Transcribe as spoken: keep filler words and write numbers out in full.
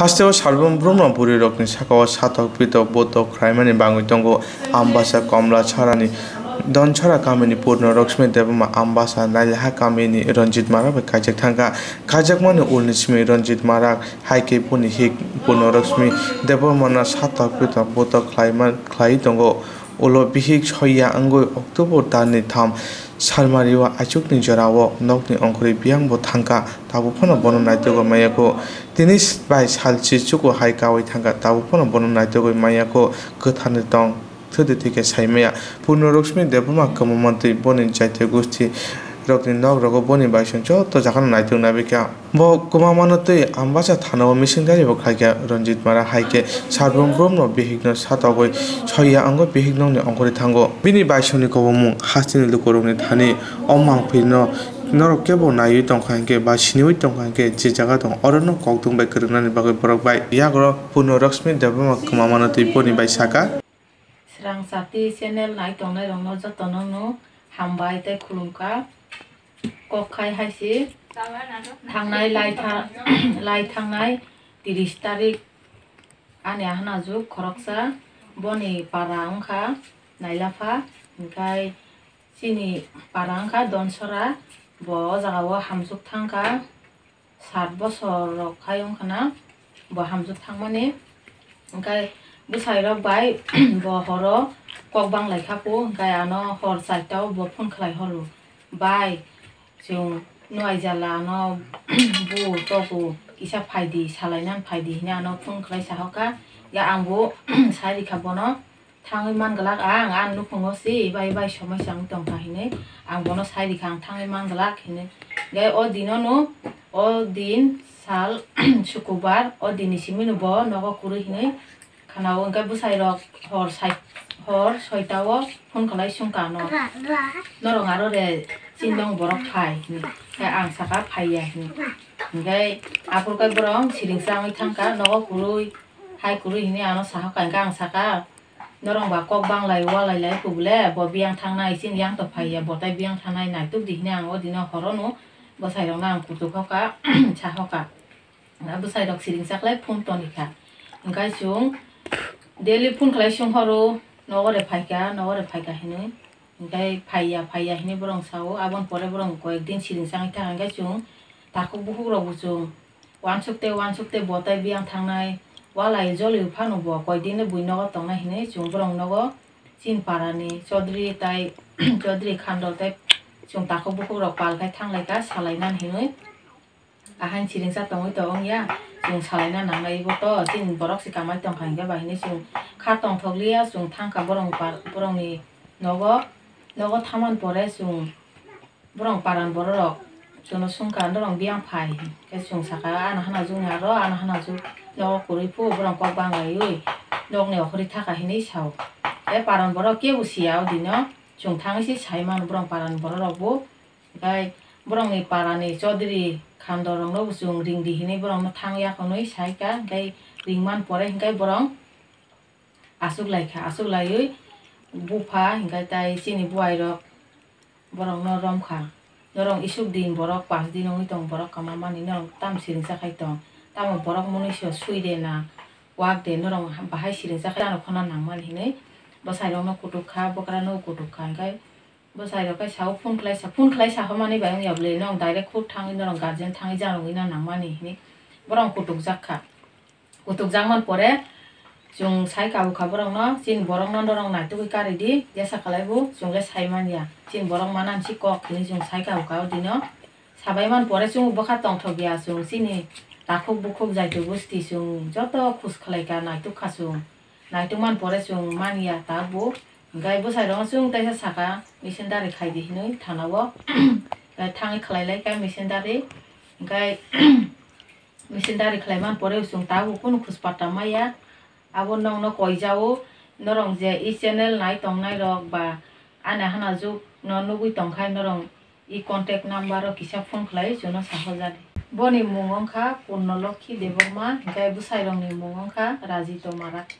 Hasteo Sarbon Brumno bwrwirokni sakao satok pitok botok khlaimani bangwi tongo. Ambasa Komla Chorani Donsora kamini Purno Roksmi Debbarma, Ambasa Nailaha kamini Ranjit Marak bai kaijak thangkha. Kaijakmani ulni simi Ranjit Marak hai khe boni hik Purno Roksmi Debbarmano satok pitok botok khlaima-, khlaiwi tongo. Ulo bihik soiya wngwi October talni tham salmario aichukni jorao nokni ongkhorwi biyangbo thangkha, tabuk phano bono naitugwi maya kho. Tini bai salchi chuku hai kawi thangkha, tabuk phano bono naitugwi maya kho, kwtharni tong thwdi thwikhe saimaya. Purno Roksmi Debbarma kwmamantwi boni jaitya gosti rokni nok rogo boni baisong joto jagano naituk nabikha. Bo kwmamano twi Ambasa thanao misingdari bo khaikha. Ranjit Marak hai khe Sarbon Brumno bihikno satogwi soiya wngwi bihik nokni ongkhorwi thango. Bini baisongni kobomung hasteni lukurokni thani o mangpirno norok kebo naiwi tongkha hinkhe ba siniwi tongkha hinkhe je jaga tongo orono kokthum bai kwrwngnani bagwi borok bai yagra Purno Roksmi Debbarma kwmamano twi boni bai sakha. Srang Chati channel nai tongnairokno jotono no hambai tei khulumkha. Kok khai hai se thangnai lai tha-, lai thangnai tris tarik ani ahanajuk khoroksa boni para wngkha Nailapha, hinkhe chini para wngkha Donsora, bo o jagao hamjwk thangkha. Sat bosor rok khai wngkha na bo hamjwk thangmani, hinkhe bwsai rok bai bo horo kok bang lai kha pho, hinkhe ano hor charta o bo phone khlai horo, "Bai, chwng nuai jala ano bu toku kisa phaidi, salai nani phaidi," hinwi ano phone khlai sahoka, ya ang bo sai rikha bono. Thangwi man glak ang, ang nukhungo se bai bai somai se wng tongkha hinwi ang bono sai rikha, ang thangwi man glak hinwi. Gai o dinono, o din sal sukubar, o dinni simino bo nogo kwrwi hinwi khanao, hwnkhe bwsai rok hor sai, hor soita o phone khlai sungkha ano, "Norok aro re chini nong borok phai," hinwi. Khe ang sakha, "Phaiya," hinwi. Hwnkhe aphuru khe borok siring changwi thangkha, nogo kwrwi, hai kwrwi hinwi ano sahoka, hwnkhe ang sakha, "Norok ba kok banglai walai lai kubule, bo biyang thangnai, chini yang to phaiya, bo tai biyang thangnai, naituk di," hinwi ang o dino horono bwsai rokno ang kutuk hoka, sahoka. Bwsai rok siring chaklai phone tonikha. Hwnkhe chwng daily phone khlai sung horo, "Nogo re phaikha, nogo re phaikha," hinwi. Hwnkhe, "Phaiya, phaiya," hinwi borok sao. Aboni pore borok koyek din siring changwi thangkha, hwnkhe chwng takhuk bukhuk rokbo chwng uansuk tei uansuk tei bo tai biyang thangnai, walai joli phano bo koidin le bui nogo tongnai hinwi chwng borok nogo chini parani Chaudhary tai Chaudhary Khandol tai chwng takhuk bukhuk rok pal khai thanglaikha salai nani hinwi. Ahaini siringsa tongwi tong wngya, chwng salaina nangnai ibo to, chini borok se kamai tongkha hinkhe ba hinwi chwng kha tongthokliya, chwng thangkha borokni par-, borokni nogo, nogo thaman pore chwng. Borok paran borok rok chwngno swngkha, "Norok biyang phai?" Khe chwng sakha, "Ano hana jwkni aro, ano hana jwk nogo kwrwi phu, borok kok banglaiwi nokni okhorwi thakha," hinwi sao. Khe paran borok kebo siya o dino, chwng thangwi se sai mano borok paran borok rok bo. Khe borokni parani Chaudhary Khandor rokno bo chwng ring di hinwi borokno thang ya hwnwi saikha, khe ring man pore hinkhe borok aswk lai kha, aswk laiwi bupha hinkhe tai chini buai rok borokno rom kha. Norok isuk din borok pas din wngwi tong, borok kwma mani norok tam siringsa khai tong, tamo borok mwnwi se sui de na wak de, norok bahai siringsa khai ano khona nang mani hinwi bwsai rokno kutuk kha, bwkra no kutuk kha, hinkhe bwsai rok khe sao phone khlai sa, phone khlai sa hwnmani bai wngya bwle, norok direct khuk thangwi norok guardian thangwi janogwi na nang mani hinwi borok kutuk jak kha. Kutukjakmani pore chwng sai kabukha borokno, "Chini borokno norok naitugwi karidi, jesa khlai bo chwng le sai manya. Chini borok manani se kok," hinwi chwng sai kabukha o dino. Sabaimani pore chwng bwkha tongthokya chwng, chini takhuk bukhuk jaitwi gusti chwng joto khus khlaikha, naitukha chwng. Naitukmani pore chwng manya ta bo. Hinkhe bwsai rokno chwng teisa sakha, "Missionary khaidi," hinwi thana o. Hinkhe thangwi khlai laikha missionary. Hinkhe missionary khlai man pore chwng tabuk kunu khus patta maya. Abo nokno koijao, norok je e channel nai tongnai rok ba ani hana juk no nugwi tongkhai norok e contact number o kisa phone khlai chwngno sahojadi. Boni mung wngkha Purno Lokhi Debbarma, hinkhe bwsai rokni mung wngkha Rajito Marak.